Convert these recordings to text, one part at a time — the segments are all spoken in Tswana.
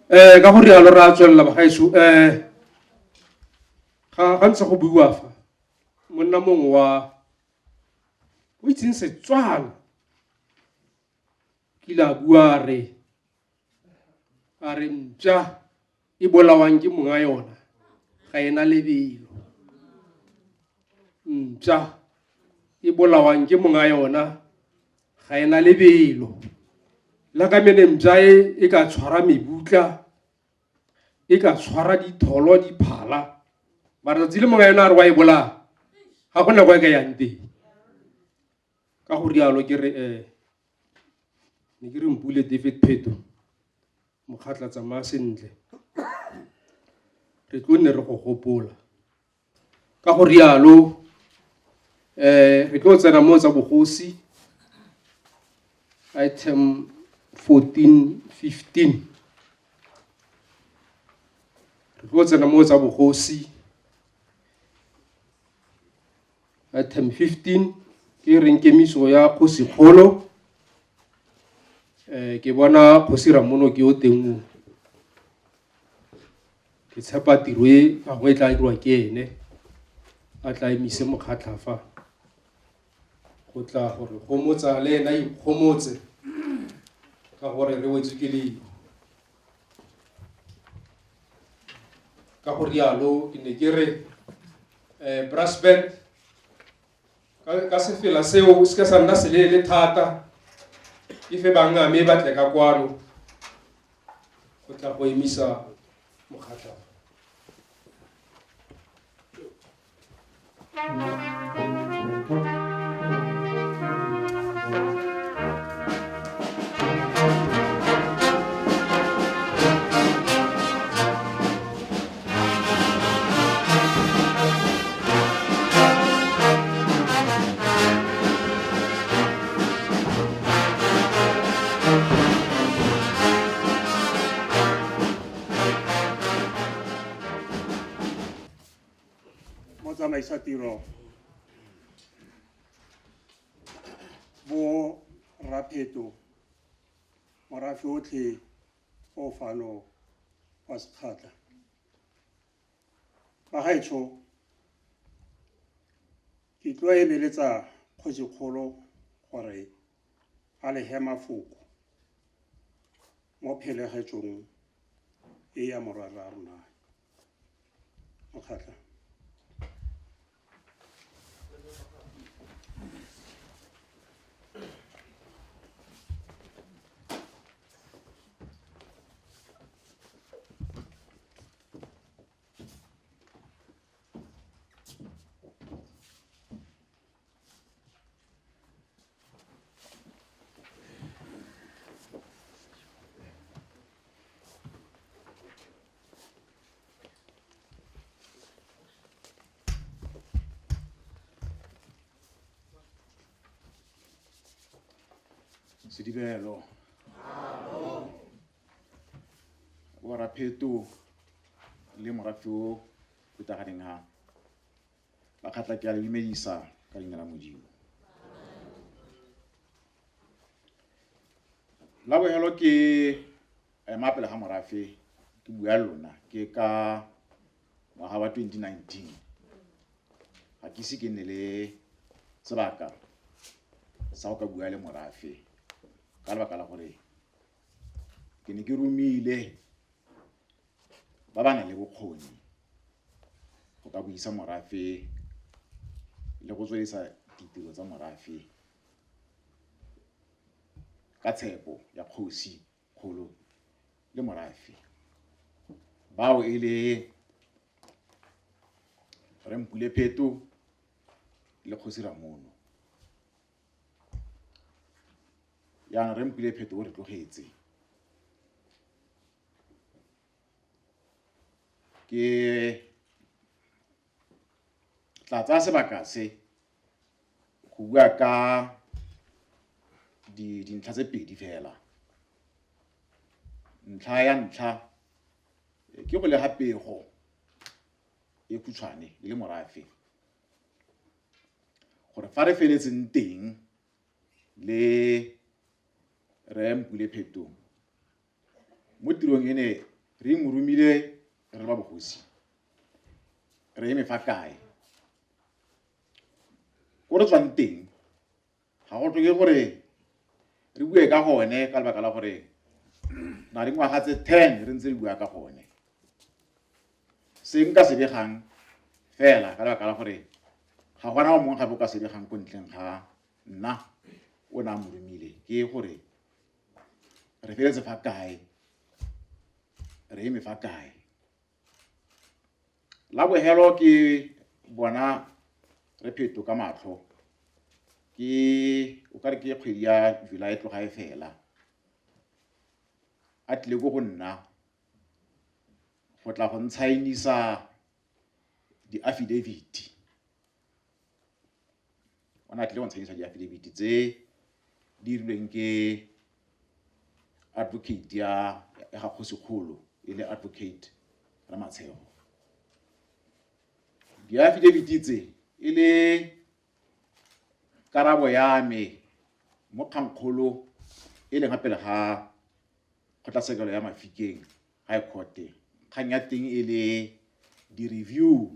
Ka go rialo re a tswelela bagaetsho. Ga ntse go buiwa fa, monna mongwe wa o itseng Setswana kile a bua a re ntša e bolawang ke monga yona ga ena lebelo. Ntša e bolawang ke monga yona ga ena lebelo. La ka mene ntša e ka tshwara mebutla, e ka tshwara ditholo, diphala, mara tsatsi le monga yona a re wa e bolaya, ga gona kwa e ka yang teng. Ka go rialo ke re ne ke re Mpule David Pheto, mokgatla tsamaya sentle, re tlo nne re go gopola. Ka go rialo re tlo tsena mo tsa bogosi, item 1415. Re tlo tsena mo tsa bogosi, item 15 ke reng kemiso ya kgosi kgolo. Ke bona kgosi Ramono ke yo teng o. Ke tshepa tiro e gangwe e tla dirwa ke ene, a tla emise mokgatlha fa go tla gore gomotsa le ena ikgomotse ka gore re wetswe ke leru. Ka go rialo ke ne ke re brass band ka sefela seo se ka sa nna seleele thata, ke fe bangame ba tle ka kwano go tla go emisa mokgatlho. Motsamaisa tiro bo Rapheto, morafe otlhe o fano wa Sekgatla, bagaetsho, ke tlo emeletsa kgosikgolo gore a lehe mafoko mo phelegetsong e ya morwarra rona mokgatla. Sedibelo. Bo Rapheto le morafe o phutaganeng ha Bakgatla, ke a le dumedisa ka leina la Modimo. La bogelo ke ema pele ga morafe ke bua le lona ke ka ngwaga wa 2019. Ga ke ise ke nne le sebaka sa go ka bua le morafe ka lebaka la gore ke ne ke romile ba ba nang le bokgoni go ka buisa morafe le go tsweletsa ditiro tsa morafe ka tshepo ya kgosi kgolo le morafe, bao e le Rre Mpule Pheto le Kgosi Ramono. Jaanong Rre Mpule Pheto o re tlogetse. Ke tla tsaya sebaka se go bua ka dintlha tse pedi fela. Ntlha ya ntlha ke go lega pego e khutshwane le morafe gore fa re feletseng teng le Rre Mpule Pheto mo tirong e ne Re mo romile re ba bogosi re eme fa kae ko re tswang teng ga go tlhoke gore re bue ka gone ka lebaka la gore na le ngwaga tse 10 re ntse re bua ka gone. Se nka se begang fela ka lebaka la gore ga gona o mongwe gape o ka se begang ko ntleng ga nna o ne a mo romile, ke gore re feletse fa kae, re eme fa kae. La bogelo ke bona re pheto ka matlho ke o ka re ke kgwedi ya July tloga e fela a tlile ko go nna go tla go ntshainisa di-affidavit. O ne a tlile go ntshainisa di-affidavit tse di dirilweng ke advocate ya ga kgosikgolo e le advocate Ramatshego. Di-affidavit tse e le karabo ya me mo kgangkgolo e leng ga pele ga kgotlatshekelo ya Mafikeng High Court. Kgang ya teng e le di-review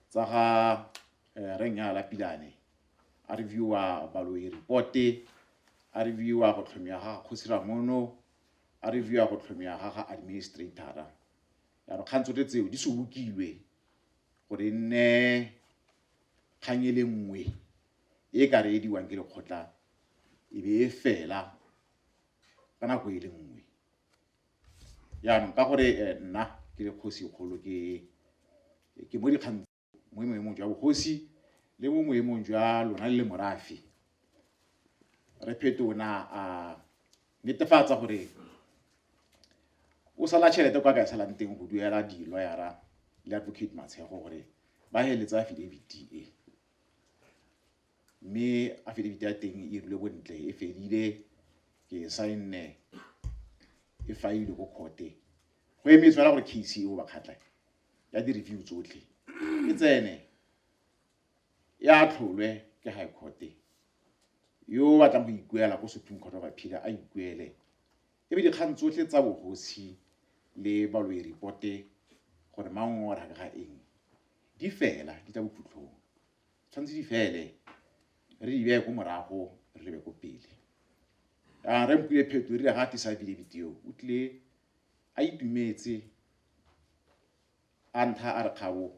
tsa ga Rre Nyala Pilane, a reviewa baloi report, a reviewa go tlhomiwa ga Kgosi Ramono, a reviewa go tlhomiwa ga ga administrator. Jaanong kgang tsotlhe tseo di sobokilwe gore e nne kgang e le nngwe e ka reediwang ke lekgotla e be e fela ka nako e le nngwe. Jaanong ka gore nna ke le kgosikgolo ke mo dikgang mo boemong jwa bogosi le mo boemong jwa lona le morafe, re phetona a netefatsa gore o sala tšhelete kwa ka e salang teng go duela di-lawyera le advocate Matshego gore ba heletse affidavit e, mme affidavit ya teng e rile bontle e fedile, ke saenne e failwe ko court. Go emetse fela gore case eo Bakgatla ya di-review tsotlhe e tsene ya tlholwe ke High Court. Yo o batlang go ikuela ko Supreme Court of Appeal a ikuele, e be dikgang tsotlhe tsa bogosi le baloi report gore mang o raka ga eng di fela, di tla bokhutlhong, tshwanetse di fele, re di beye ko morago re lebe ko pele. A re Mpule Pheto rile ga a tlisa affidavit eo o tlile a itumetse a ntha a re kgabo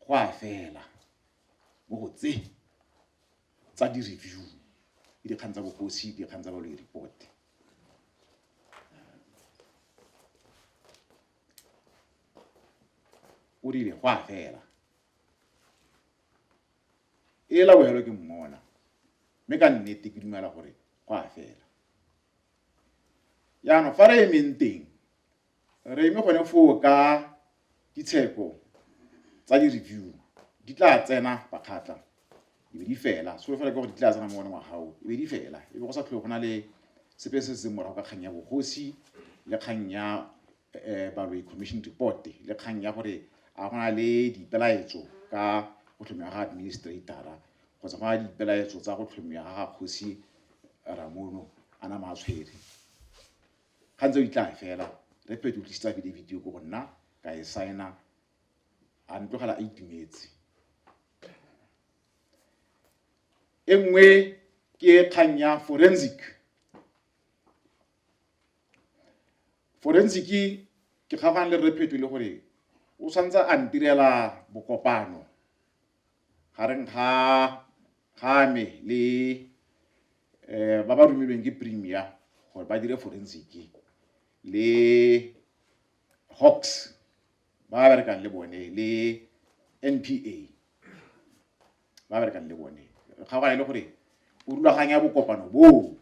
go a fela mo go tse tsa di-review le dikgang tsa bogosi, dikgang tsa baloi report. O rile go a fela e la bogelo ke mmona, mme ka nnete ke dumela gore go a fela. Jaanong fa re emeng teng, re eme gone foo ka ditsheko tsa di-review di tla tsena Bakgatla e be di fela. Solofela ke gore di tla tsena mo one ngwaga o e be di fela, e be go sa tlhole go na le sepe se se morago ka kgang ya bogosi le kgang ya baloi commission report le kgang ya gore a go na le dipelaetso ka go tlhomiwa ga administrator kgotsa go na le dipelaetso tsa go tlhomiwa ga ga Kgosi Ramono a nama a tshwere. Kgang tseo di tla fela, re phetho o tlisitse affidavit eo ko go nna ka e signa, a ntlogela a itumetse. E nngwe ke kgang ya forensic. Forensic ke kgaogane le Rre Pheto le gore o tshwanetse a ntirela bokopano gareng ga me le ba ba romilweng ke Premier gore ba dire forensic le Hawks ba berekang le bone le NPA ba berekang le bone. Kgaogane le gore o rulaganya bokopano boo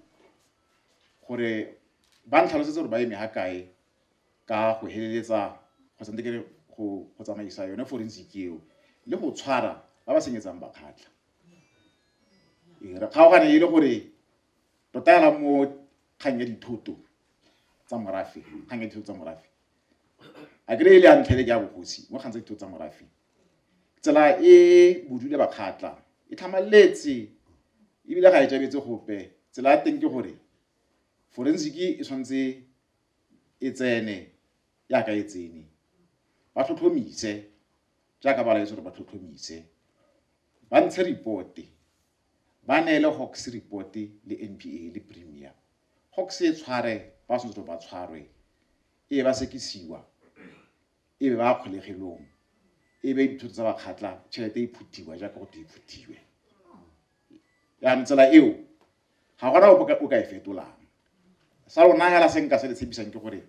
gore ba ntlhalosetse gore ba eme ga kae ka go heleletsa kgotsa nte ke re go tsamaisa yone forensic eo le go tshwara ba ba senyetsang Bakgatla. Re kgaogane e le gore tota fela mo kgang ya dithoto tsa morafe, kgang ya dithoto tsa morafe a kry e le ya ntlha e le ke ya bogosi mo kgang tsa dithoto tsa morafe, tsela e bodule Bakgatla e tlhamaletse ebile ga e tšabetse gope. Tsela ya teng ke gore forensic e tshwanetse e tsene yaka e tsene ba tlhotlhomise jaaka ba laetse gore ba tlhotlhomise ba ntshe reporte ba neele hawks report le npa le premier hawks e tshware ba tshwanetse gore ba tshwarwe e ba sekisiwa e be ba kgolegelong e be dithoto tsa bakgatla tšhelete e phuthiwa jaaka go te e phuthiwe jaanong tsela eo ga gona o ka e fetolang sa rona hela se nka se le tshepisang ke gore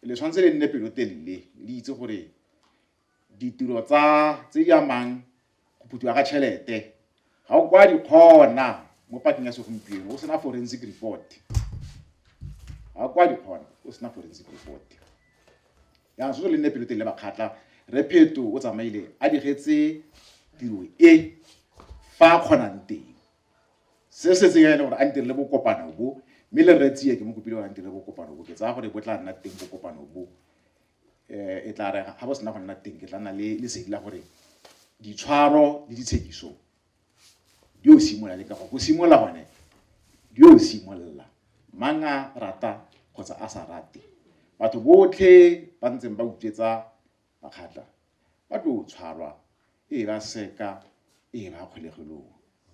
le tshwanetse le nne pelotelele le itse gore ditiro tsa tse di amang go phuthiwa ga tšhelete ga o kwa di kgona mo pakeng ya segompieno o sena forensic report ga o kwa di kgona o sena forensic report jaanong se le nne pelotelele bakgatla re pheto o tsamaile a digetse tiro e fa a kgonang teng se se tseng ene gore a ntirele bokopano bo mme le rre tsie ke mo kopile gore a ntirele bokopano bo ke tsaya gore bo tla nna teng bokopano bo um e tla re ga bo sena go nna teng ke tla nna le lesedi la gore ditshwaro le ditshekiso di o simolola le ka go go simolola gone di o simolola mang a rata kgotsa a sa rate batho botlhe ba ntseng ba utswetsa bakgatla ba tlo tshwarwa e ba seka e ba kgolegelong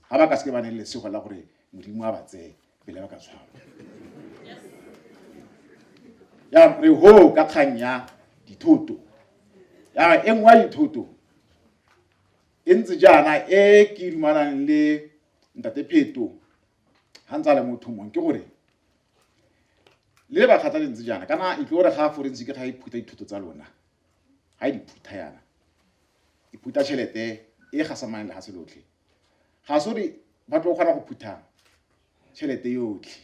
ga ba ka seke ba ne le lesego la gore modimo a ba tseye pele ba ka tshwarwa ya re ho ka kgang ya dithoto ya e nngwe ya dithoto e ntse jaana e ke dumalang le ntate pheto ga ntse a le mo thomong ke gore le bakgatla le ntse jaana kana e tlo gore ga forensic ga e phutha dithoto tsa lona ga e di phutha yana e phutha tšhelete e gasamang lefatshe lotlhe ga se gore ba tlo kgona go phutha tšhelete yotlhe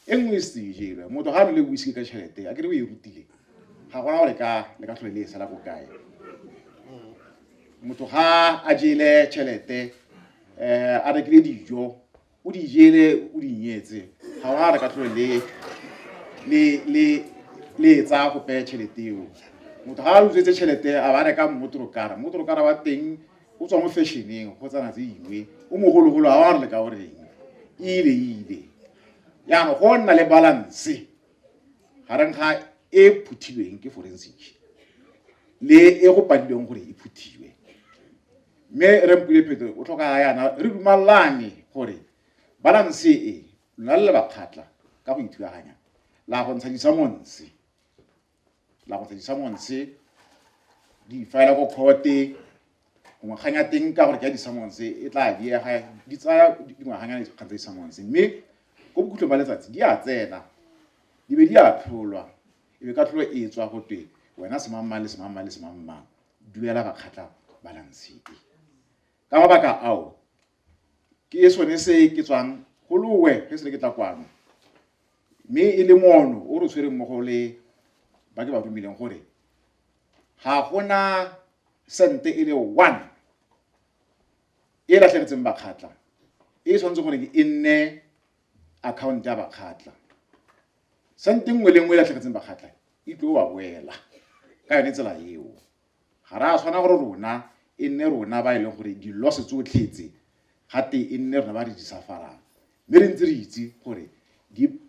e nngwe e se jelwe motho ga a nole whisky ka tšhelete a kere o e rutile ga gona gore ka le ka tlhole le e sala ko kae motho ga a jele tšhelete um a rekile dijo o di jele o di nyetse ga gona gore ka tlhole le le le le e tsaya go peye tšhelete eo motho ga a utswetse tšhelete a ba reka mmotorokara mmotorokara wa teng o tswa mo fashioneng go tsana tse dingwe o mogologolo ga wa re le ka goreng ile ile jaanong go nna le balance gareng ga e phuthilweng ke forensic le e go padilweng gore e phuthiwe mme re mpule pheto o tlhoka yana re dumalane gore balance e lona le le bakgatla ka go ithulaganya la go ntsha disamonse la go ntsha disamonse di faela ko khote gongwe kgang ya teng ka gore ke ya disamonse e tla diega di tsaya dingwaganyana dikgang tsa disamonse mme ko bokhutlong ba letsatsi di a tsena di be di a tlholwa e be katlholo e tswa go twe wena semangmang le semangmang le semangmang duela bakgatla balance e ka mabaka ao ke sone se ke tswang go lowe ge se le ke tla kwano mme e le mono o re tshwereng mmogo le ba ke ba romileng gore ga gona sente e le one e latlhegetseng bakgatla e tshwanetse gore e nne account ya bakgatla sente nngwe le nngwe e latlhegetseng bakgatla e tlo ba boela ka yone tsela eo ga re a tshwana gore rona e nne rona ba e leng gore di-loss tsotlhe tse gate e nne rona ba re di safarang mme re ntse re itse gore di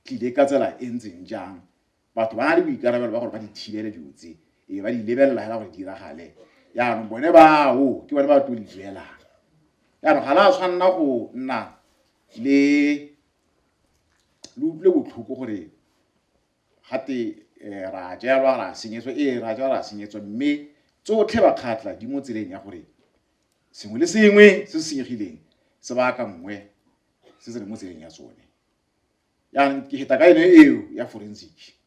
tlile ka tsela e ntseng jang batho ba na le boikarabelo ba gore ba di thibele dilo tse e ba di lebelela fela gore di diragale jaanong bone bao ke bone ba tlo di duelang jaanong ga la tshwanela go nna le le utlwile botlhoko gore gate eh, ra jelwa ra senyetswa ee ra jelwa ra senyetswa mme tsotlhe bakgatla di mo tseleng ya gore sengwe le sengwe se se senyegileng se baakangwe se se leng mo tseleng ya tsone jaanong ke heta ka yone eo ya forensic.